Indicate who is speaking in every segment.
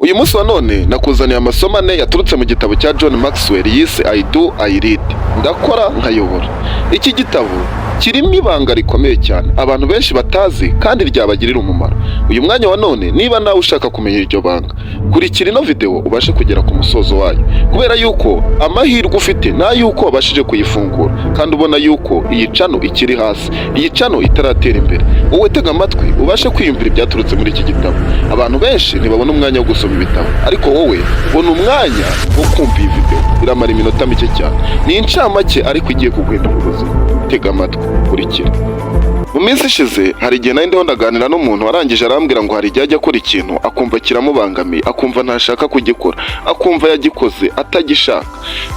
Speaker 1: Uyu munsi wa none nakuzaniye amasomo ane yaturutse mu gitabo cya John Maxwell yise "I Do, I Lead", ndakora nkayobora. Iki gitabo kirimo ibanga rikomeye cyane abantu benshi batazi kandi ryabagirira umumaro. Uyu mwanya wa none, niba nawe ushaka kumenya iryo banga, kurikira ino video ubashe kugera ku musozo wayo, kubera yuko amahirwe ufite ni ay'uko wabashije kuyifungura kandi ubona yuko iyi channel ikiri hasi, iyi channel itaratera imbere. Wowe tega amatwi ubashe kwiyumvira ibyaturutse muri iki gitabo. Abantu benshi ntibabona umwanya wo gusoma ibitabo, ariko wowe ubona umwanya wo kumva iyi video. Iramara iminota mike cyane, ni incamake ariko igiye kuguhindura ubuzima. Tega amatwi, kurikira. Mu minsi ishize hari igihe nari ndiho ndaganira n'umuntu, warangije arambwira ngo hari igihe ajya akora ikintu akumva kiramubangamiye, akumva ntashaka kugikora, akumva yagikoze atagishaka.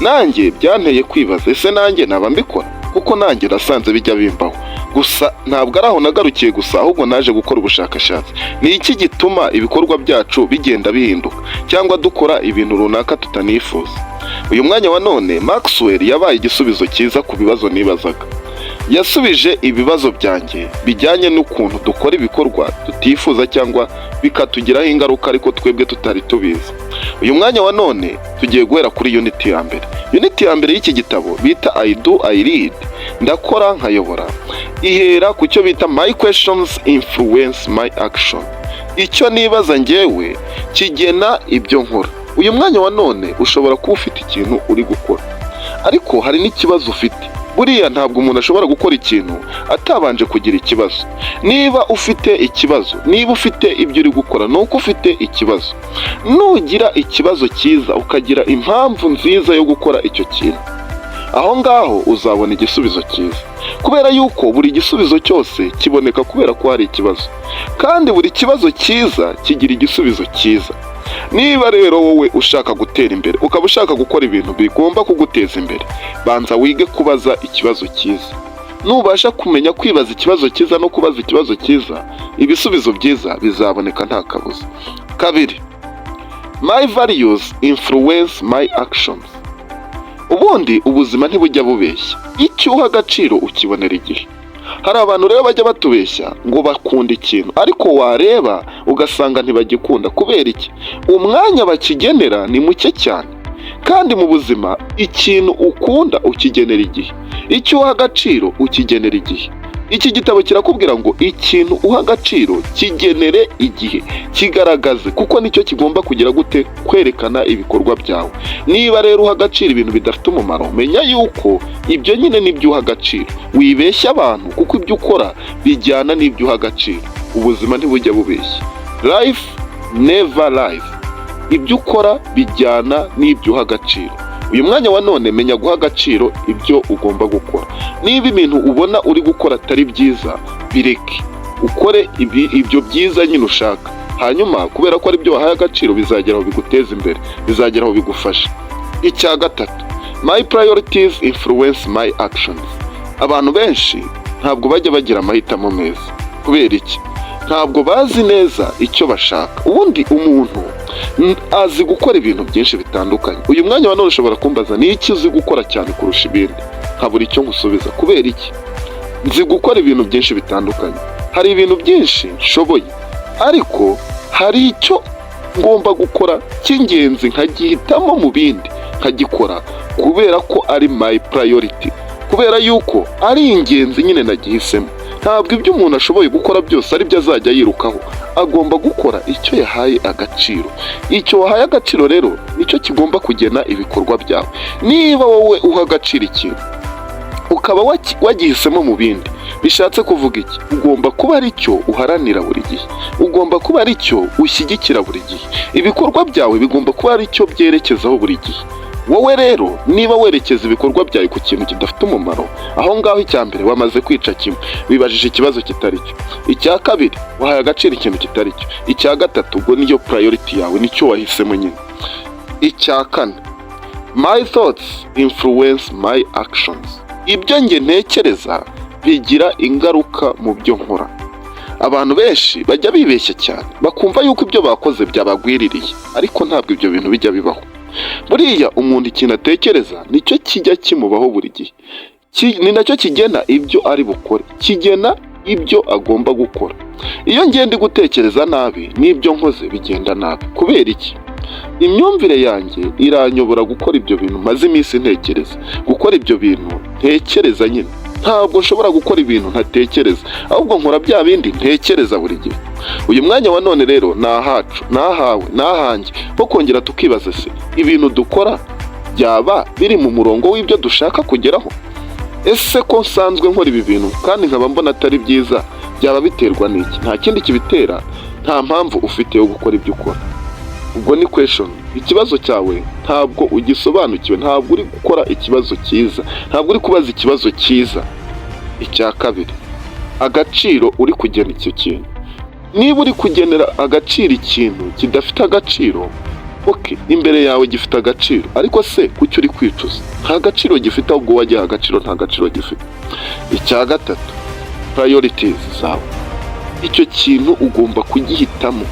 Speaker 1: Nanjye byanteye kwibaza: ese nanjye naba mbikora? Kuko nanjye nasanze bijya bimbaho. Gusa ntabwo ari aho nagarukiye gusa, ahubwo naje gukora ubushakashatsi. Ni iki gituma ibikorwa byacu bigenda bihinduka cyangwa dukora ibintu runaka tutanifuza? Uyu mwanya wa none Maxwell yabaye igisubizo cyiza ku bibazo nibazaga. Yasubije ibibazo byanjye bijyanye n'ukuntu dukora ibikorwa tutifuza cyangwa bikatugiraho ingaruka ariko twebwe tutari tubizi. Uyu mwanya wa none tugiye guhera kuri unit ya mbere. Unit ya mbere y'iki gitabo bita "I Do, I Lead", ndakora nkayobora, ihera ku cyo bita "My questions influence my action", icyo nibaza njyewe kigena ibyo nkora. Uyu mwanya wa none ushobora kuba ufite ikintu uri gukora, ariko hari n'ikibazo ufite. Buriya ntabwo umuntu ashobora gukora ikintu atabanje kugira ikibazo. Niba ufite ikibazo, niba ufite ibyo uri gukora, ni uko ufite ikibazo. Nugira ikibazo cyiza, ukagira impamvu nziza yo gukora icyo kintu, aho ngaho uzabona igisubizo cyiza, kubera yuko buri gisubizo cyose kiboneka kubera ko hari ikibazo, kandi buri kibazo cyiza kigira igisubizo cyiza. Niba rero wowe ushaka gutera imbere, ukaba ushaka gukora ibintu bigomba kuguteza imbere, banza wige kubaza ikibazo cyiza. Nubasha kumenya kwibaza ikibazo cyiza no kubaza ikibazo cyiza, ibisubizo byiza bizaboneka nta kabuza. Kabiri, my values influence my actions. Ubundi ubuzima ntibujya bubeshya, icyo uha agaciro ukibonera igihe. Hari abantu rero bajya batubeshya ngo bakunda ikintu, ariko wareba ugasanga ntibagikunda. Kubera iki? Umwanya bakigenera ni muke cyane. Kandi mu buzima ikintu ukunda ukigenera igihe, icyo uha agaciro ukigenera igihe. Iki gitabo kirakubwira ngo ikintu uha agaciro kigenere igihe, kigaragaze, kuko nicyo kigomba kugira gute? Kwerekana ibikorwa byawe. Niba rero uha agaciro ibintu bidafite umumaro, menya yuko ibyo nyine nibyo uha agaciro. Wibeshya abantu, kuko ibyo ukora bijyana n'ibyo uha agaciro. Ubuzima ntibujya bubeshya, life never lies. Ibyo ukora bijyana n'ibyo uha agaciro. Uyu mwanya wa none menya guha agaciro ibyo ugomba gukora. Niba ibintu ubona uri gukora atari byiza, bireke, ukore ibyo byiza nyine ushaka. Hanyuma kubera ko ari byo wahaye agaciro, bizagera aho biguteza imbere, bizagera aho bigufasha. Icya gatatu, my priorities influence my actions. Abantu benshi ntabwo bajya bagira amahitamo meza. Kubera iki? Ntabwo bazi neza icyo bashaka. Ubundi umuntu azi gukora ibintu byinshi bitandukanye. Uyu mwanya wa none ushobora kumbaza: ni iki uzi gukora cyane kurusha ibindi? Nkabura icyo nkusubiza. Kubera iki? Nzi gukora ibintu byinshi bitandukanye, hari ibintu byinshi nshoboye, ariko hari icyo ngomba gukora cy'ingenzi nkagihitamo mu bindi, nkagikora kubera ko ari my priority, kubera yuko ari ingenzi nyine nagihisemo. Ntabwo ibyo umuntu ashoboye gukora byose ari byo azajya yirukaho. Agomba gukora icyo yahaye agaciro. Icyo wahaye agaciro rero nicyo kigomba kugena ibikorwa byawe. Niba wowe uha agaciro ikintu ukaba wagihisemo mu bindi, bishatse kuvuga iki? Ugomba kuba ari cyo uharanira buri gihe, ugomba kuba ari cyo ushyigikira buri gihe, ibikorwa byawe bigomba kuba ari cyo byerekezaho buri gihe. Wowe rero niba werekeza ibikorwa byawe ku kintu kidafite umumaro, aho ngaho icya mbere wamaze kwica kimwe, wibajije ikibazo kitari cyo. Icya kabiri, wahaye agaciro ikintu kitari cyo. Icya gatatu, ubwo niyo priority yawe, nicyo wahisemo nyine. Icya kane, my thoughts influence my actions. Ibyo njye ntekereza bigira ingaruka mu byo nkora. Abantu benshi bajya bibeshya cyane, bakumva yuko ibyo bakoze byabagwiririye, ariko ntabwo ibyo bintu bijya bibaho. Buriya umuntu ikintu atekereza nicyo kijya kimubaho buri gihe. Ni nacyo kigena ibyo ari bukore, kigena ibyo agomba gukora. Iyo ngiye ndi gutekereza nabi, n'ibyo nkoze bigenda nabi. Kubera iki? Imyumvire yanjye iranyobora gukora ibyo bintu maze iminsi ntekereza, gukora ibyo bintu ntekereza nyine. Ntabwo nshobora gukora ibintu ntatekereza, ahubwo nkora bya bindi ntekereza buri gihe. Uyu mwanya wa none rero ni ahacu, ni ahawe, ni ahanjye ho kongera tukibaza: se ibintu dukora byaba biri mu murongo w'ibyo dushaka kugeraho? Ese ko nsanzwe nkora ibi bintu kandi nkaba mbona atari byiza, byaba biterwa n'iki? Nta kindi kibitera, nta mpamvu ufite yo gukora ibyo ukora. Ubwo ni question. Ikibazo cyawe ntabwo ugisobanukiwe, ntabwo uri gukora ikibazo cyiza, ntabwo uri kubaza ikibazo cyiza. Icya kabiri, agaciro uri kugena icyo kintu. Niba uri kugenera agaciro ikintu kidafite agaciro, okay, imbere yawe gifite agaciro, ariko se kuki uri kwicuza? Nta gaciro gifite, ahubwo wagiha agaciro, nta gaciro gifite. Icya gatatu, priorities zawe. Icyo kintu ugomba kugihitamo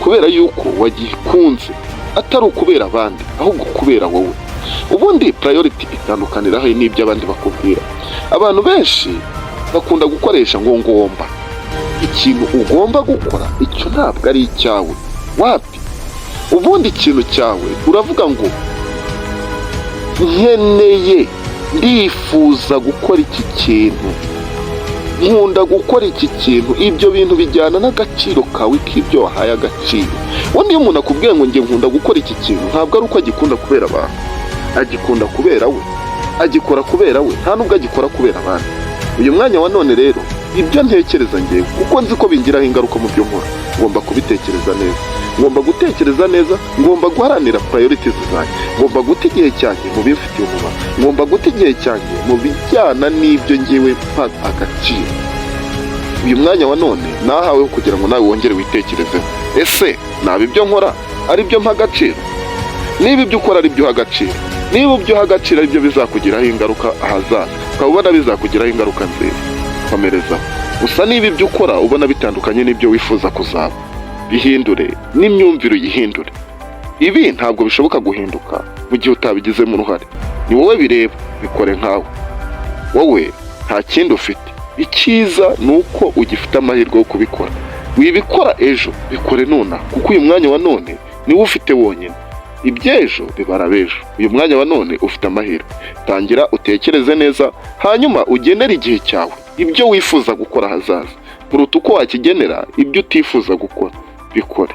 Speaker 1: kubera yuko wagikunze, atari ukubera abandi, ahubwo kubera wowe. Ubundi priority itandukaniraho n'ibyo abandi bakubwira. Abantu benshi bakunda gukoresha ngo ngomba. Ikintu ugomba gukora, icyo ntabwo ari icyawe, wapi. Ubundi ikintu cyawe uravuga ngo nkeneye, ndifuza gukora iki kintu, nkunda gukora iki kintu. Ibyo bintu bijyana n'agaciro kawe k'ibyo wahaye agaciro. Ubundi iyo umuntu akubwiye ngo njye nkunda gukora iki kintu, ntabwo ari uko agikunda kubera abantu, agikunda kubera we, agikora kubera we, nta nubwo agikora kubera abandi. Uyu mwanya wa none rero, ibyo ntekereza ngewe, kuko nzi ko bingiraho ingaruka mu byo nkora, ngomba kubitekereza neza, ngomba gutekereza neza, ngomba guharanira priorities zanjye, ngomba guta igihe cyanjye mu bimfitiye umumaro, ngomba guta igihe cyanjye mu bijyana n'ibyo ngewe mpa agaciro. Uyu mwanya wa none nahaweho kugira ngo nawe wongere witekerezeho: ese naba ibyo nkora ari byo mpa agaciro? Niba ibyo ukora ari byo uha agaciro, niba ibyo uha agaciro ari byo bizakugiraho ingaruka ahazaza, ukaba ubona bizakugiraho ingaruka nziza, komerezaho. Gusa niba ibyo ukora ubona bitandukanye n'ibyo wifuza kuzaba, bihindure, n'imyumvire uyihindure. Ibi ntabwo bishoboka guhinduka mu gihe utabigizemo uruhare. Ni wowe bireba, bikore nkawe. Wowe nta kindi ufite. Icyiza ni uko ugifite amahirwe yo kubikora. Wibikora ejo, bikore nonaha, kuko uyu mwanya wa none niwo ufite wonyine. Iby'ejo bibara ab'ejo. Uyu mwanya wa none ufite amahirwe. Tangira utekereze neza, hanyuma ugenere igihe cyawe ibyo wifuza gukora ahazaza kuruta uko wakigenera ibyo utifuza gukora. Bikore.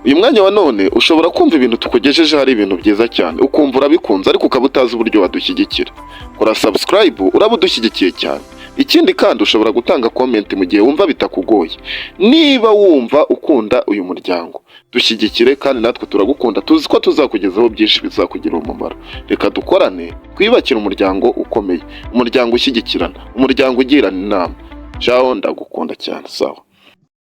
Speaker 1: Uyu mwanya wa none ushobora kumva ibintu tukugejejeho ari ibintu byiza cyane, ukumva urabikunze, ariko ukaba utazi uburyo wadushyigikira. Kora subscribe, uraba udushyigikiye cyane. Ikindi kandi, ushobora gutanga comment mu gihe wumva bitakugoye. Niba wumva ukunda uyu muryango, dushyigikire, kandi natwe turagukunda, tuzi ko tuzakugezaho byinshi bizakugirira umumaro. Reka dukorane, twiyubakire umuryango ukomeye, umuryango ushyigikirana, umuryango ugirana inama. Ciao, ndagukunda cyane. Sawa.